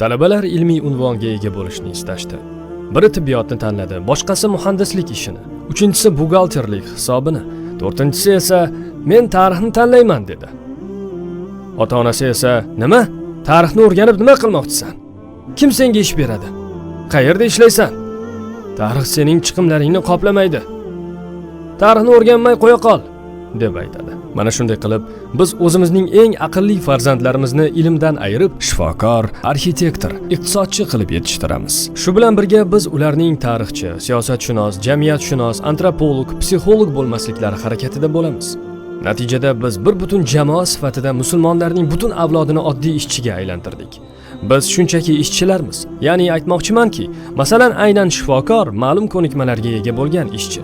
Talabalar ilmiy unvonga ega bo'lishni istashdi. Biri tibbiyotni tanladi, boshqasi muhandislik ishini, uchinchisi buxgalterlik hisobini, to'rtinchisi esa "Men tarixni tanlayman" dedi. Ota-onasi esa: "Nima? Tarixni o'rganib nima qilmoqchisan? Kim senga ish beradi? Qayerda ishlaysan? Tarix sening chiqimlaringni qoplamaydi. Tarixni o'rganmay qo'ya qol", deb aytadi. Mana shunday qilib, biz o'zimizning eng aqlli farzandlarimizni ilmdan ayirib, shifokor, arxitektor, iqtisodchi qilib yetishtiramiz. Shu bilan birga biz ularning tarixchi, siyosatshunos, jamiyatshunos, antropolog, psixolog bo'lmasliklari harakatida bo'lamiz. Natijada biz bir butun jamoa sifatida musulmonlarning butun avlodini oddiy ishchiga aylantirdik. Biz shunchaki ishchilarmiz. Ya'ni aytmoqchimanki, masalan, aynan shifokor ma'lum ko'nikmalarga ega bo'lgan ishchi.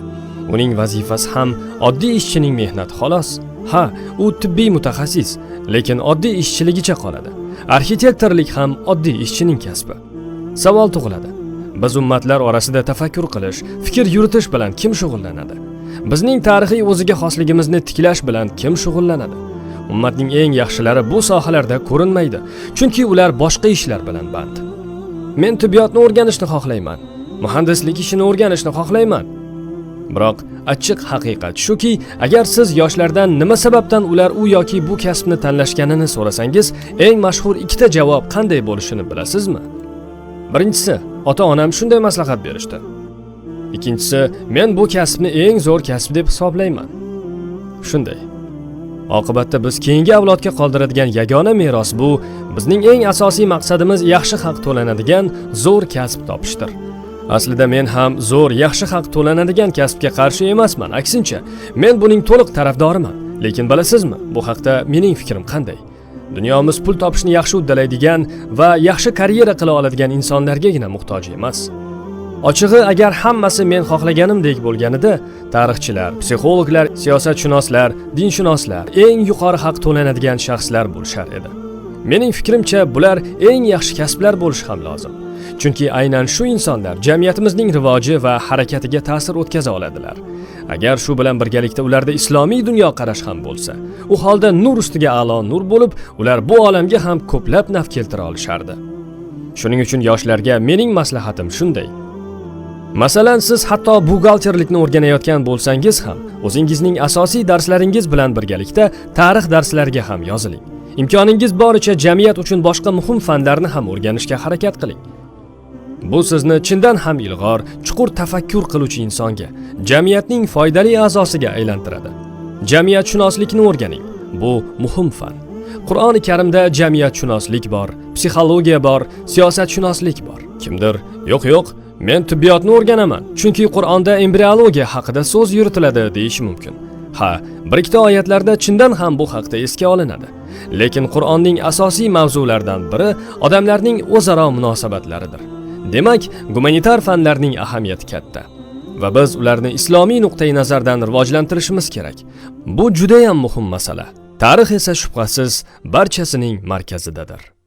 Uning vazifasi ham oddiy ishchining mehnati, xolos. Ha, u tibbiy mutaxassis, lekin oddiy ishchiligicha qoladi. Arxitektorlik ham oddiy ishchining kasbi. Savol tug'iladi. Biz ummatlar orasida tafakkur qilish, fikr yuritish bilan kim shug'ullanadi? Bizning tarixiy o'ziga xosligimizni tiklash bilan kim shug'ullanadi? Ummatning eng yaxshilari bu sohalarda ko'rinmaydi, chunki ular boshqa ishlar bilan band. Men tibbiyotni o'rganishni xohlayman, muhandislik ishini o'rganishni xohlayman. Biroq achchiq haqiqat shuki, agar siz yoshlardan nima sababdan ular u yoki bu kasbni tanlashganini so'rasangiz, eng mashhur ikkita javob qanday bo'lishini bilasizmi? Birinchisi, ota-onam shunday maslahat berishdi. Ikkinchisi, men bu kasbni eng zo'r kasb deb hisoblayman. Shunday. Oqibatda biz keyingi avlodga qoldiradigan yagona meros bu bizning eng asosiy maqsadimiz yaxshi haq to'lanadigan zo'r kasb topishdir. Aslida men ham zo'r, yaxshi haq to'lanadigan kasbga qarshi emasman, aksincha, men buning to'liq tarafdoriman. Lekin bilasizmi, bu haqda mening fikrim qanday? Dunyomiz pul topishni yaxshi uddalaydigan va yaxshi karyera qila oladigan insonlargagina muhtoj emas. Ochig'i, agar hammasi men xohlaganimdek bo'lganida, tarixchilar, psixologlar, siyosatshunoslar, dinshunoslar eng yuqori haq to'lanadigan shaxslar bo'lishar edi. Mening fikrimcha, bular eng yaxshi kasblar bo'lishi ham lozim. Chunki aynan shu insonlar jamiyatimizning rivoji va harakatiga ta'sir o'tkaza oladilar. Agar shu bilan birgalikda ularda islomiy dunyoqarash ham bo'lsa, u holda nur ustiga a'lo nur bo'lib, ular bu olamga ham ko'plab naf keltira olishardi. Shuning uchun yoshlarga mening maslahatim shunday. Masalan, siz hatto buxgalterlikni o'rganayotgan bo'lsangiz ham, o'zingizning asosiy darslaringiz bilan birgalikda tarix darslariga ham yoziling. Imkoningiz boricha jamiyat uchun boshqa muhim fanlarni ham o'rganishga harakat qiling. Bu sizni chindan ham ilg'or, chuqur tafakkur qiluvchi insonga, jamiyatning foydali a'zosiga aylantiradi. Jamiyatshunoslikni o'rganing. Bu muhim fan. Qur'oni Karimda jamiyatshunoslik bor, psixologiya bor, siyosatshunoslik bor. Kimdir: "Yo'q, yo'q, men tibbiyotni o'rganaman, chunki Qur'onda embriologiya haqida so'z yuritiladi", deyishi mumkin. Ha, bir ikkita oyatlarda chindan ham bu haqda esga olinadi. Lekin Qur'onning asosiy mavzularidan biri odamlarning o'zaro munosabatlaridir. Demak, gumanitar fanlarning ahamiyati katta. Va biz ularni islomiy nuqtai nazardan rivojlantirishimiz kerak. Bu juda ham muhim masala. Tarix esa shubhasiz barchasining markazidadir.